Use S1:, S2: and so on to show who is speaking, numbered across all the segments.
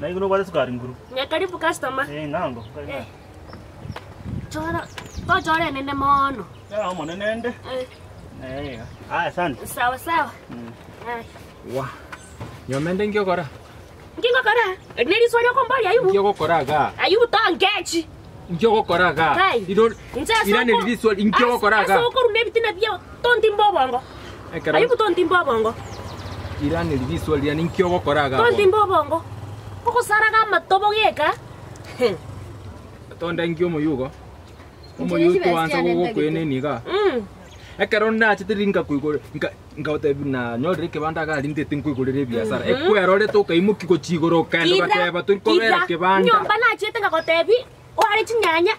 S1: Naigure nobwate esukari nguru.
S2: Ng'a karibu customer.
S1: Eh, ng'ango. Kari
S2: Eh.
S1: ng'ango.
S2: Chora, tochora enene mono.
S1: Yao monene ende.
S2: Eh,
S1: Eh, iga. Aya, asante.
S2: sawa sawa.
S1: Mm.
S2: Aya.
S3: Wa. Nyomende nki okora?
S2: Nki ngokora? Eri neriswa riokomboria
S3: Nki
S2: Ayubu.
S3: ogokora igaa?
S2: Ayubu tongechi.
S3: Nki ogokora igaa?
S2: Kai.
S3: Iro
S2: Inche ase
S3: irane
S2: oko-
S3: ririswa nki
S2: ase-
S3: ogokora
S2: ase
S3: igaa?
S2: okoruna ebitina biao tontimba obongo.
S3: Ekero
S2: Ayubu tontimba obongo.
S3: irane ririswa riane nki ogokora igaa bono?
S2: Tontimba obongo. Ogosaraga amatobo geka.
S3: Tondengi omoyugo.
S4: Inche
S3: Omoyugo
S4: chibesa
S3: toansa
S4: chiane ntagete.
S3: gogokoeneni igaa.
S2: Mm.
S3: Ekero nachete rinkakoigore nka nkagotebi nanyorire ekebanda iga aria ntete nkoigorere ebiasara. Ekwerorete okaimokia gochia igoro okaenda
S2: Kira,
S3: ogateba tori kobera
S2: kira,
S3: kebanda.
S2: nyomba nachiete ngagotebi oare chinyanya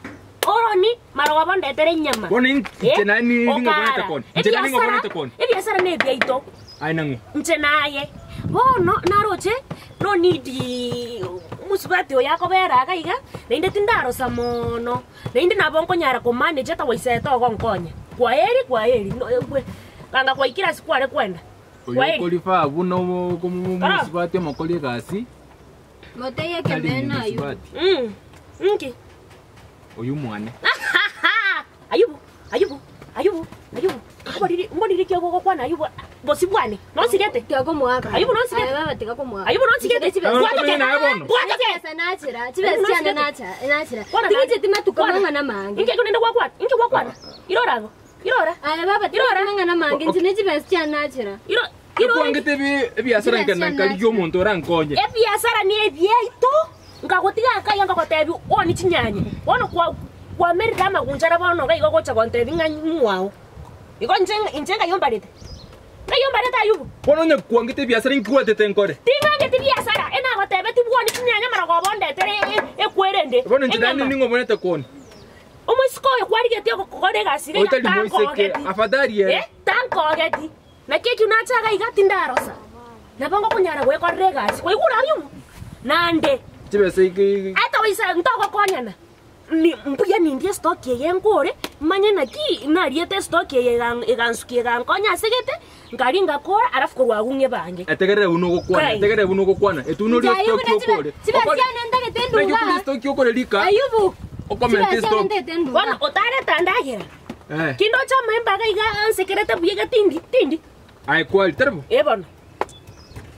S2: oroni marogoba ondetere enyama.
S3: Bono in- inche naye ni-
S2: Eh,
S3: ning'obwanete
S2: okara.
S3: koni. Inche naye
S2: Ebiasara-
S3: ning'obwanete koni.
S2: Ebiasara nebiaito
S3: Aye nang'o?
S2: inche naye bono naroche nonidi omosubati oyo akobera iga iga naende tindarosa mono naende nabo nkonyara komanage ata gwaisete ogonkonya kwaheri kwaheri no ekwe kanga gwaikire ase kware kwenda
S3: Oyo
S2: kwaheri
S3: okorifaa buna omo- omo-
S2: Kara.
S3: omosubati omokori egasi,
S4: Motebie
S3: tari
S4: ekeene aywo.
S3: mosubati.
S2: Mm, nki
S3: Oyio mwane.
S2: Ayubu, Ayubu, Ayubu, Ayubu, mboriri mboriri ki ogokwana Ayubu bosi bwane nonsigete
S4: Tiga komoaka.
S2: Ayubu nonsigete.
S4: Aye baba tiga komoaka.
S2: Ayubu nonsigete.
S4: Chibesa
S3: Bwatoke.
S2: Bwatoke.
S3: Naye bono.
S2: Bwatoke.
S4: Chibesa nachira. Chibesa chiane nacha nachira.
S2: Kwana
S4: Tigicheti matuko
S2: Kwana.
S4: mang'ana mange.
S2: Inki ekonende gwakwana? Inki gwakwana? Irora ago. Irora.
S4: Aye baba tiga
S2: Irora.
S4: mang'ana mange. Inche ne chibesa chiane nachira.
S2: Iro irora.
S3: Ekwangete ebi- ebiasara
S4: Chibesa
S3: nkenda nkarigia
S4: nachira.
S3: omonto orankonye.
S2: Ebiasara ni ebiaito. Nkagotiga akaiga nkagotebi one chinyanya. Bono kwa kwamerire amagunchara bono iga igo ogocha gontebi ng'a mwao. Igo inche inche ngayombarete. Ngayombarete Ayubu.
S3: Bono onye kwangete ebiasara inki gwatete nkore?
S2: Ting'angeti biasara, enagotebeti bwoni chinyanya marogoba ondetere ekwerende.
S3: Bono inche naende
S2: Enyama.
S3: ning'obonete koni.
S2: Omoiseke oyo kwarigetie ogokora egasi iga
S3: Otari moiseke,
S2: tankogeti.
S3: afadhali ere.
S2: Eh, tankogeti. Naki ekio nacha iga iga tindarosa. Nabo ngokonyara gwekorera egasi. Kwaigure Ayubu? Nande.
S3: Chibesa iki
S2: Ata oisa ntogokonyana. Ni mbuya nindie estock eye nkore, manye naki nariete estock eye egan egansukia egankonya ase gete, nkari ngakora alafu korwa agwo ng'ebange.
S3: Etegerere buna ogokwana,
S2: Kai.
S3: etegerere buna ogokwana. Etu nori
S4: Inche Ayubu
S3: estock
S4: ne chibe-
S3: okore.
S4: chibesa
S3: Okore-
S4: chiane ntagete
S3: Naki
S4: enduga.
S3: okore estock okore rika.
S4: Ayubu.
S3: Okomente
S4: Chibesa chiane
S3: estock.
S4: ntagete enduga.
S2: Bono otareta ndagera.
S3: Eh.
S2: Kindoche amaemba iga iga ansekerete buya iga tindi tindi.
S3: Aye kwari tari bo?
S2: Eh bono.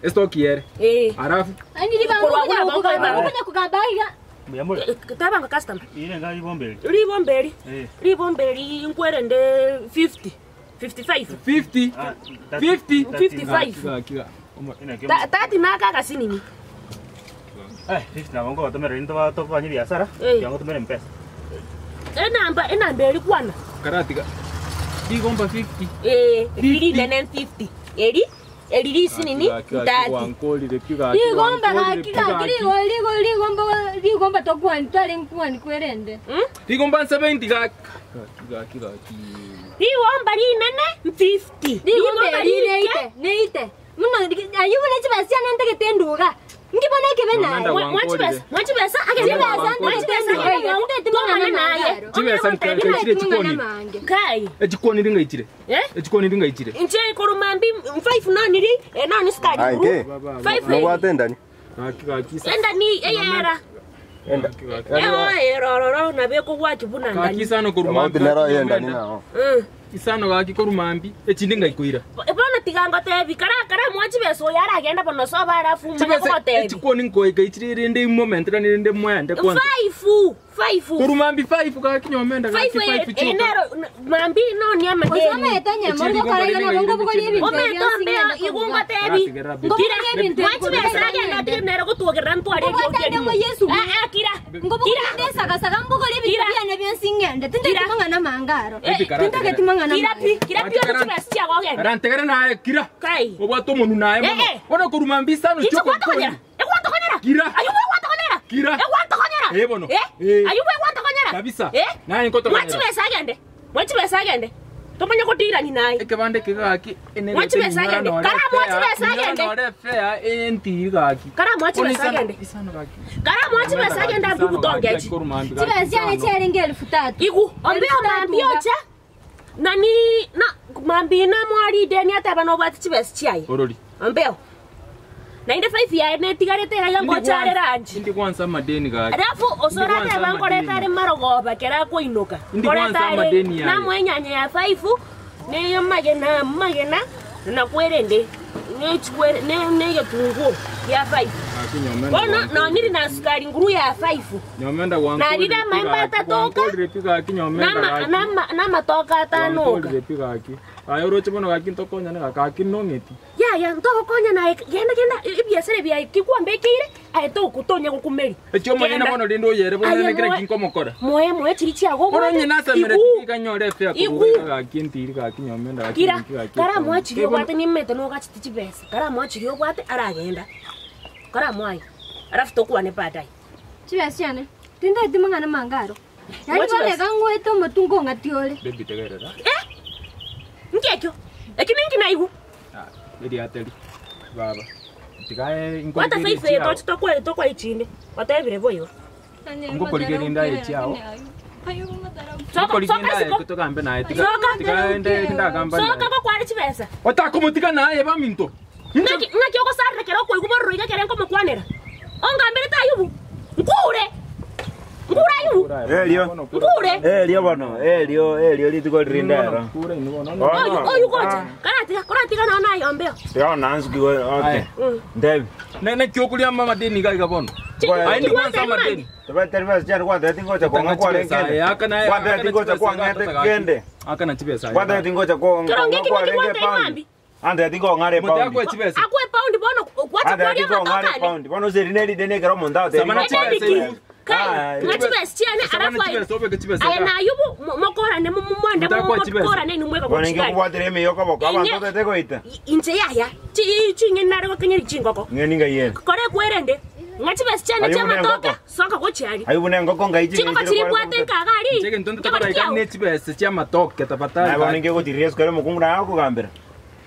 S3: Estock ere.
S2: Eh.
S3: Alafu
S4: Ani ribango
S2: Korwa
S4: konya
S2: agwo
S4: kugamba
S2: nabo
S4: konya kugamba iga.
S1: Mbuya more.
S2: Eh, Tabanga customer.
S1: Ire nga ribombe eri.
S2: Ribombe eri.
S1: Eh.
S2: Ribombe eri nkwerende 50. 55.
S3: 50.
S1: Ah,
S3: 50.
S2: 55.
S3: Kiga kiga. Omo-
S2: Ta- Tati naka nini?
S1: Eh, 50 nabo ngogotomera rinde toba tobanye biasara.
S2: Eh.
S1: Kiango tumere mpesa.
S2: Enamba enamba eri kwana.
S3: Karatiga. Rigomba 50.
S2: Eh, riri nene 50. Eri eri risinini
S3: Kiga, kiga,
S2: 30.
S3: Wankorire kiga.
S4: Rigomba
S3: wankorire
S4: gaki gaki rigo rigo rigomba rigomba tokwani tware nkwani kwerende.
S2: Mm?
S3: Rigomba 70 gaki. Kiga kiga kiga.
S2: Rigomba rinene 50.
S4: Rigomba rineite neite. Muno ayubu ne chibesa chiane ntagete enduga. Nkibona ekebe naye.
S3: Nomenda
S2: Mwachibesa, mwachibesa agende
S4: Chibesa
S2: mwachibesa
S4: ntagete enduga. Ntagete
S2: tomane
S4: mang'ana
S2: naye.
S4: mangaro.
S3: Chibesa
S4: Ntagete
S3: nkaikire
S4: mang'ana
S3: echikoni.
S4: mange.
S2: Kai.
S3: Echikoni ringa ichire.
S2: Eh?
S3: Echikoni ringa ichire.
S2: Inche korumambi 5 noniri enoni skari.
S5: Aye, nke?
S2: 5
S5: Nobwate endani?
S3: Gaki gaki.
S2: Enda ni eyera.
S5: Enda.
S2: Eyo erororo nabeko gwakibuna
S3: Gaki
S2: ndani.
S3: isano korumambi.
S5: Amauti nero eyendani nao.
S2: Mm.
S3: Isano gaki korumambi. Echinde ngaikoira.
S2: Bono tiga ngotebi kara kara mwachibesa oyo aragenda bono soba alafu manya
S3: Chibesa
S2: kogotebi.
S3: echikoni nkoika ichire rinde moment rinde mwende kwanza.
S2: 5 5
S3: Korumambi 5 gaki nyomenda gaki
S2: 5
S3: 5 choka.
S2: enero mambi noni amadeni.
S4: Osomete nyama ngokora nabo ngobokori ebinto
S2: Ometo mbe igunga tebi.
S4: Ngobokori ebinto
S2: Mwachibesa agenda atige nero gotwogerera ntware
S4: Ngobwate ngo Yesu.
S2: Ah ah kira.
S4: Ngobokori ndesagasaga mbokori ebinto biane bionsi ng'ende. Tintagete mang'ana mangaro. Tintagete mang'ana
S2: Kira pi kira pi chibesa chiago ogenda.
S3: Rantegere naye kira.
S2: Kai.
S3: Obwate omonu naye mono.
S2: Eh, eh.
S3: Bono korumambi isano
S2: Icho
S3: choko.
S2: gwatokonyera. Egwatokonyera.
S3: Kira.
S2: Ayubu egwatokonyera.
S3: Kira.
S2: Egwatokonyera.
S3: Eh, bono.
S2: Eh?
S3: Eh.
S2: Ayubu egwatokonyera.
S3: Kabisa.
S2: Eh?
S3: Naye nkotokonyera.
S2: Mwachibesa agende. Mwachibesa agende. Tomanye gotirani naye.
S3: Ekebande kegaki
S2: Mwachibesa agende. Kara mwachibesa agende.
S3: Nore fair entiri gaki.
S2: Kara mwachibesa agende.
S3: Isano gaki.
S2: Kara mwachibesa agende abubu tongechi.
S4: Chibesa chiane chiarenge elfu tatu.
S2: Igu ombeo mambi ocha. Nani na mambi na mwari deni ataba no bwati chibesa chiaye.
S3: Orori.
S2: Ombeo. Naende five yaye netigarete iga iga ngocha are lunch.
S3: Indi kwansa amadeni gaki.
S2: Alafu osore
S3: Indi kwansa
S2: ateba nkoreta
S3: amadeni.
S2: are marogoba kera akoinoka.
S3: Indi
S2: Nkoreta
S3: kwansa
S2: are
S3: amadeni aye.
S2: namoe enyanya ya five, na amagena amagena, nakwerende ne chikwere ne ne egetunguo gia five.
S3: Gaki nyomenda
S2: Bono
S3: gwankorire.
S2: noniri na sukari nguru ya five.
S3: Nyomenda gwankorire
S2: Narire
S3: pi
S2: amaembe
S3: gaki,
S2: atatoka,
S3: gwankorire pi gaki nyomenda
S2: Nama
S3: gaki.
S2: nama namatoka atano oka.
S3: Gwankorire pi gaki. Aye oroche bono gaki ntokonyane gaki gaki nong'eti.
S2: Yaya ntogokonya naye genda genda ebiasara biaye kikwambekeire aye togotonya gokumeri.
S3: Eki omonyene
S2: Genda.
S3: bono rende oyere bono
S2: Aye,
S3: nere kera
S2: moe-
S3: kinkomokora.
S2: Moe moe chiri chiago
S3: Bono onye nasemere
S2: Igu.
S3: tikikanyore efe
S2: Igu.
S3: akoruga gaki entiri gaki nyomenda gaki
S2: Kira
S3: ninki gaki
S2: kara
S3: etondo.
S2: mwachiri
S3: Eh, bono-
S2: obwate nimete nogachete chibesa. Kara mwachiri obwate aragenda. Kara mwaye. Alafu tokwane baadaye.
S4: Chibesa chiane. Tindaeti mang'ana mange aro. Yaani
S2: Mwa
S4: bono
S2: chibesa.
S4: iga ng'oete omotungo ong'ati ore.
S3: Baby tegerera.
S2: Eh? Nkekyo. Eki ninki naigu.
S3: Ah, eriateri. Baba. Tigae
S2: Wata
S3: nkorigerie
S2: five
S3: chiao.
S2: tochi tokwa tokwa ichinde. Watebire boyo.
S3: Ngokorigeria ndaye chiao.
S2: Soka
S3: Nkorigeria
S2: soka
S3: ndaye
S2: siko.
S3: togambe naye tiga.
S2: Soka.
S3: Tiga ende ndagamba
S2: Soka
S3: naye.
S2: gokware chibesa.
S3: Otakomotiga naye baminto.
S2: Ng'aki ng'aki ogosarera kero okoigwa bororo iga kere nkomokwanera. Ongambere tayubu. Nkure. Nkure ayubu.
S5: Elio.
S2: Nkure.
S5: Elio bono, elio, elio rituko ririndero.
S2: Oyu oyu gocha. Karatiga koratiga nono ayombeo.
S5: Tiga nansuki okay. Ndebi.
S3: Nene kyokuria mama deni gaiga bono. Aye ndi kwanza amadeni.
S5: Tebeteri basi chari kwatete tingocha kwanga kwarenge. Kwatete tingocha kwang'ete kende.
S3: Akana chibesa.
S5: Kwatete tingocha kwanga
S2: Kero ngeki
S5: kwarenge
S2: ngeki
S5: pound.
S2: mambi.
S5: Ande tingong'are
S3: Mote
S5: pound.
S3: akwe chibesa.
S2: Akwe pound bono kwacha
S5: Ande
S2: kwaria
S5: tingong'are
S2: matokane.
S5: pound. Bono serine ridene kero omonto
S3: Samana
S5: atere.
S3: chibesa
S2: Enediki.
S3: ibu.
S2: Kai,
S5: Ah,
S2: ng'achibesa chiane
S3: Samana
S2: alafu aye.
S3: chibesa obeke chibesa.
S2: Aya na ayubu mokorane mumwande
S3: Mote akwe chibesa.
S2: mokorane nimweka
S5: Bono inge
S2: gochikari.
S5: kubwatira emiyoko boko
S2: Inye-
S5: abanto tete goita.
S2: Inche yaya. Chi chinge nare gokenyeri chingoko.
S5: Ng'eni ngaiye.
S2: Kore kwerende. Ng'achibesa chiane
S5: Ayubu ne
S2: chiamatoka
S5: ngoko.
S2: soka gochiari.
S5: Ayubu ne ngoko ngai
S2: Chingoko chiri bwate nkagari.
S3: Chege ntonde takora ikane chibesa chiamatoke
S5: Naye bono
S3: tafadhali.
S5: inge gotiria sukari omokungu naye akogambera.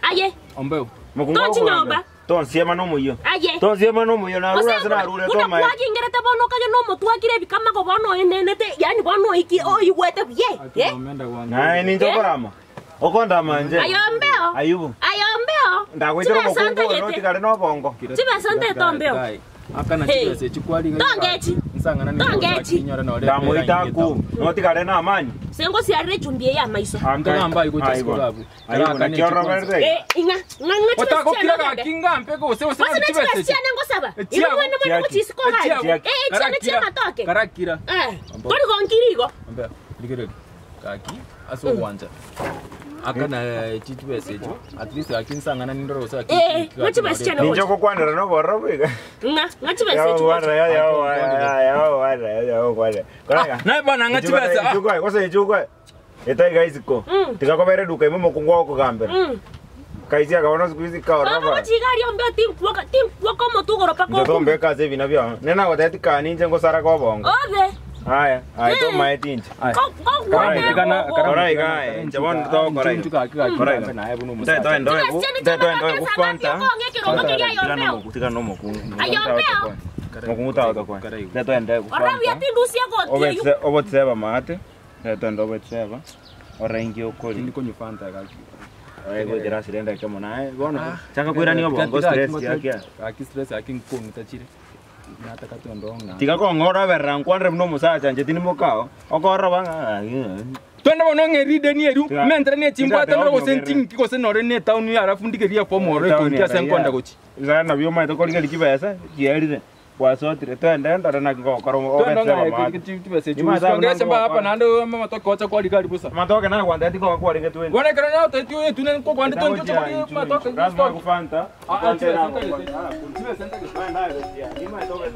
S2: Aye.
S3: Ombeo.
S5: Mokungu
S2: Tochinyomba.
S5: akogambera. Tonsiema nomoyio.
S2: Aye.
S5: Tonsiema nomoyio narure ase narure tomae.
S2: kwakingerete bono kage nomotwakire ebikamago bono oenenete yani bono oiki oigwete buye eh?
S3: Omenda gwangu.
S5: Naye ninche okorama. Okondama nje.
S2: Ayombeo.
S5: Ayubu.
S2: Ayombeo.
S5: Ndagoitera
S2: Chibesa
S5: omokungu ono
S2: ntagete.
S5: otigare nobongo.
S2: Chibesa ntete ombeo.
S3: Akana
S2: Hey.
S3: chibesa chikwari.
S2: Tongechi.
S3: Nsangana ni
S2: Tongechi.
S5: Ndamoita aku. Notigare na amani.
S2: Sengo siarire chumbi ya maiso.
S3: Ndagamba igocha sikolabu.
S5: Ayubu nakioroberete.
S2: Eh, inga nga nga chibesa
S3: Otakokira
S2: chiane.
S3: gakinga mpeko ose ose
S2: Wasi na chibesa chiane ngosaba. Iwe mwene mwene kuchisiko gari. Eh, chiane chiamatoke.
S3: Karakira.
S2: Eh, tori gonkirigo.
S3: Ombeo. Ligereri. Gaki ase ogwancha. Akana chibesa echo. At least gaki nsangana nindoro ose gaki.
S2: Eh, nga chibesa chiane
S5: Ninche
S2: gocha.
S5: okokwanera nobororo bwiga.
S2: Nga nga chibesa
S5: Yao
S2: echo.
S5: wana yao yao yao wana yao wana. Koraga.
S3: Naye bana nga chibesa.
S5: Ichukua, kose ichukua. Etai gaisiko. Tikakobere duka imo mokungu okogambera. Kaisi akaona siku hizi
S2: Baba
S5: kaoraba.
S2: gochigari ombeo tinkuoka tinkuoka omotugoro paka
S5: Nje
S2: okume.
S5: tombe kaze bina bya. Nena goteti kaninje ngosara kobongo.
S2: Ove.
S5: Haya, haya tomae tinje. Obotseba maate ndetoenda obotseba oraingi okori gojerasirenda kemo naye bono chaka kwirania obongo stress yakia
S3: Gaki stress aki nkong'ita chire. Nataka twende
S5: tiga kong'ora berera nkwanire buna omosacha nche tinimokao okoroba
S3: twende bono ng'eride nieru
S5: Tiga-
S3: mentere nie chimbwate
S5: Tiga-
S3: ndoro gose
S5: Tiga-
S3: ntinki gose nore ne town arafu ndigeria form oro ekonki ase nkonda gochi
S5: isana nabio omaete korigeri chibesa chierire gwasotire twende ndore naki ngokora
S3: twende
S5: obetseba
S3: ng'aye
S5: maate
S3: chibesa
S5: Nyuma za
S3: echi mba hapa
S5: mnango-
S3: nande mama tokocha kwari kari busa
S5: matoke nakwanteti kogakwaringe twendi
S3: wana kero na teti oye tune nko kwande tonki ocho matoke
S5: Lazima kufanta.
S3: Ah, ah, chibesa ntagete.
S5: Chibesa ntagete.